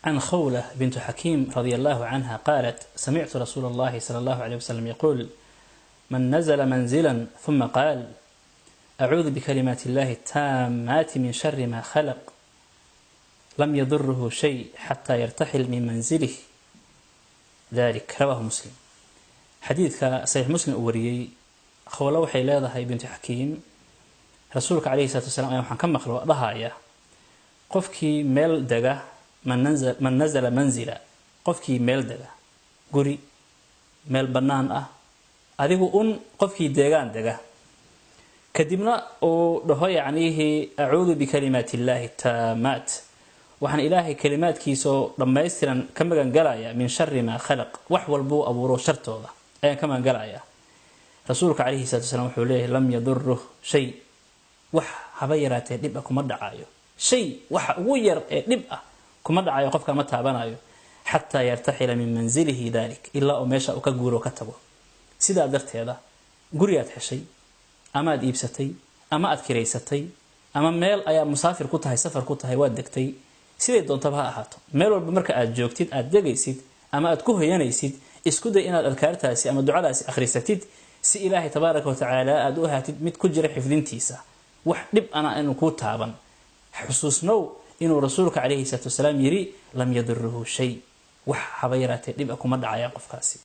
Can Khawla bintu Xakiim radia allahu canha qaalat: samictu rasuula allahi sala allahu caleyh wasalam yaquul: man nazla manzilan huma qaal: acuudu bikalimaati illahi taamaati min shari ma khalaq, lam yaduruhu shay xataa yartaxil min manzilih dalik. Rawahu Muslim. Xadiidka Saxiix Muslim uu wariyey. Khawlo waxay leedahay, bintu Xakiim, rasuulka calayhi salatu wasalaam ayaa waxaan ka maqlo dhahaya: qofkii meel dega, man nazala manzila, qofkii meel dega, guri, meel bannaan ah, adigu un qofkii deegaan dega, kadibna uu dhaho yacnihii: acuudu bikalimaati illaahi taamaat, waxaan Ilaahay kalimaadkiisaoo dhammaystiran ka magangalaya, min shari maa khalaq, wax walbuu abuuro shartooda ayaan ka magangalaya. Rasuulka calayhi salatu wasalaam wuxuu leeyahay: lam yaduruh shay, wax haba yaraatee dhib ah kuma dhacayo, shay waxa ugu yar ee dhib ah kuma dhacayo, qofka ma taabanayo, xataa yartaxila min manzilihi dalik, ilaa uu meesha uu ka guuro, ka tago. Sidaa darteeda, gurigaad heshay ama aad iibsatay ama aad kiraysatay ama meel ayaa musaafir ku tahay, safar ku tahay, waad degtay, siday doontaba ha ahaato, meel walba marka aad joogtid, aad degaysid ama aad ku hoyanaysid, isku day inaad adkaartaasi ama ducadaasi akhrisatid, si Ilaahay tabaaraka watacaala aada u ahaatid mid ku jira xifdintiisa, wax dhib ana inuu kuu taaban. Xusuusnow inuu rasuulka calayhi salaatu wasalaam yiri: lam yaduruhu shay, wax haba yaraatee dhib a kuma dhacayaan qofkaasi.